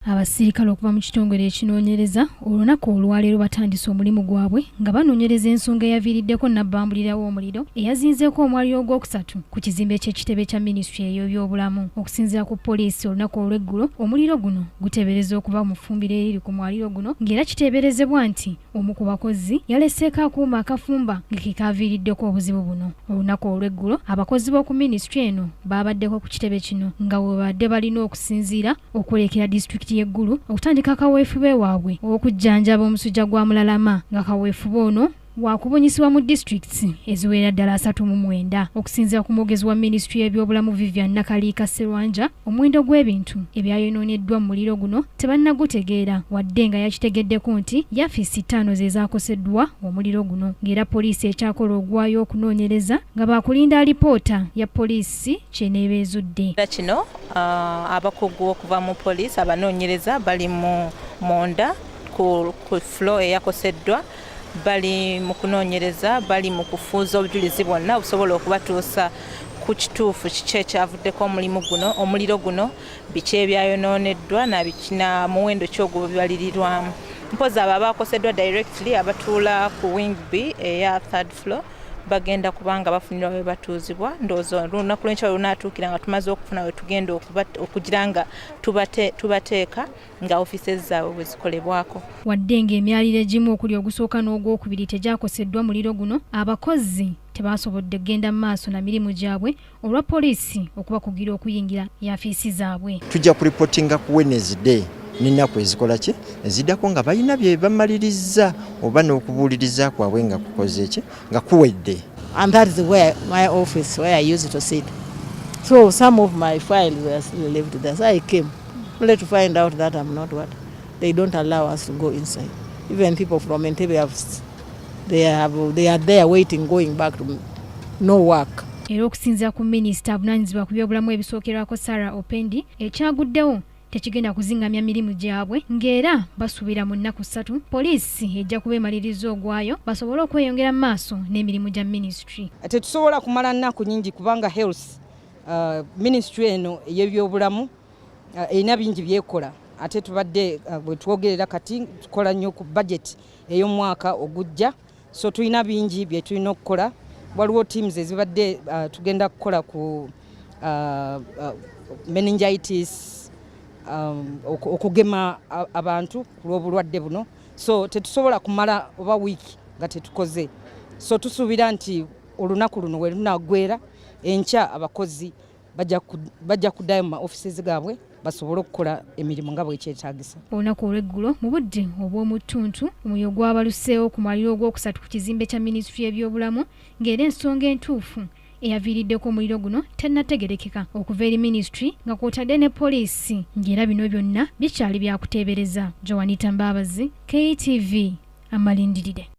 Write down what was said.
Abasirikale okuva mu kitongole ekinoonyereza olunaku olwaleero batandise omulimu gwabwe nga banoonyereza ensonga eyaviiriddeko nabbambulira w'omuliro eyazinzeeko omwaliro ogwokusatu ku kizimbe ky'ekitebe kya minisitule ey'ebyobulamu. Okusinziira ku poliisi, olunaku olw'eggulo omuliro guno guteebereza okuba mu ffumbiro eriri ku mwaliro guno, ng'era kiteeberezebwa nti omu ku bakozi yaleseeko akuuma akafumba nga ke kaaviiriddeko obuzibu buno. Olunaku olw'eggulo abakozi b'oku minisitule eno baabaddeko ku kitebe kino nga webadde balina okusinziira okwolekera disitulikiti y'e Gulu okutandika kaweefube waabwe ow'okujjanjaba omusujja gwa mulalama, nga kaweefube ono waakubunyisibwa mu disitulikiti eziwerera ddala 39. Okusinziira ku mwogezi wa minisitule y'ebyobulamu Vivian Nakaliika Sserwanja, omuwendo gw'ebintu ebyayonooneddwa mu muliro guno tebannagutegeera, wadde nga yakitegeddeko nti yafisi 5 ze zaakoseddwa omuliro guno, ng'era poliisi ekyakola ogwayo okunoonyereza nga baakulinda alipoota ya poliisi ky'eneeba ezudde. Kino abakugu okuva mu poliisi abanoonyereza bali mu munda ku floor eyakoseddwa, bali mu kunoonyereza, bali mu kufuuza obujulizi bwonna obusobola okubatuusa ku kituufu kiki ekyavuddeko omulimu guno, omuliro guno, biki ebyayonooneddwa na muwendo ki ogwo bibalirirwamu. Mpozi abo abakoseddwa directly abatuula ku wing B eya third floor bagenda kubanga bafunirwa we batuuzibwa. Ndowooza olunaku lw'enkya lunaatuukira nga tumaze okufuna we tugenda okugira nga tubateeka nga offices zaabwe bwe zikolebwako. Wadde ng'emyaliro egimu okuli ogusooka n'ogwokubiri tegyakoseddwa muliro guno, abakozi tebasobodde kugenda mu maaso na mirimu gyabwe olwa poliisi okubakugira okuyingira yafisi zaabwe. Tujja kuripotinga ku Wednesday n'ennaku ezikola ki eziddako nga balina bye bamalirizza oba n'okubuuliriza kwabwe nga kukoze ki nga kuwedde. And that is where my office, where I used to sit. So some of my files were still left there. So I came only to find out that I'm not what. They don't allow us to go inside. Even people from Entebbe they are there waiting, going back to no work. Era okusinziira ku minisita avunaanyizibwa ku byobulamu ebisookerwako Sarah Opendi, ekyaguddewo tekigenda kuzingamya mirimu gyabwe, ng'era basuubira mu nnaku 3 poliisi ejja kuba emaliriza ogwayo basobole okweyongera mu maaso n'emirimu gya minisitule. Tetusobola kumala nnaku nnyingi kubanga health ministry eno ey'ebyobulamu erina bingi byekola, ate tubadde bwe twogerera kati tukola nnyo ku budget ey'omwaka ogujja, so tulina bingi bye tulina okukola. Waliwo teams ezibadde tugenda kukola ku meningitis, okugema abantu ku lw'obulwadde buno, so tetusobola kumala oba wiiki nga tetukoze. So tusuubira nti olunaku luno we lunaggwera enkya abakozi bajja kuddayo mu ma offices gaabwe basobole okukola emirimu nga bwekyetaagisa. Olunaku olw'eggulo mu budde obw'omu ttuntu omuliro gwabaluseewo ku mwaliro ogwokusatu ku kizimbe kya minisitule y'ebyobulamu, ng'era ensonga entuufu eyaviiriddeko omuliro guno tennategerekeka okuva eri minisitule nga kw'otadde ne poliisi, ng'era bino byonna bikyali byakuteebereza. Joanita Mbaabazi, KTV, amalindirire.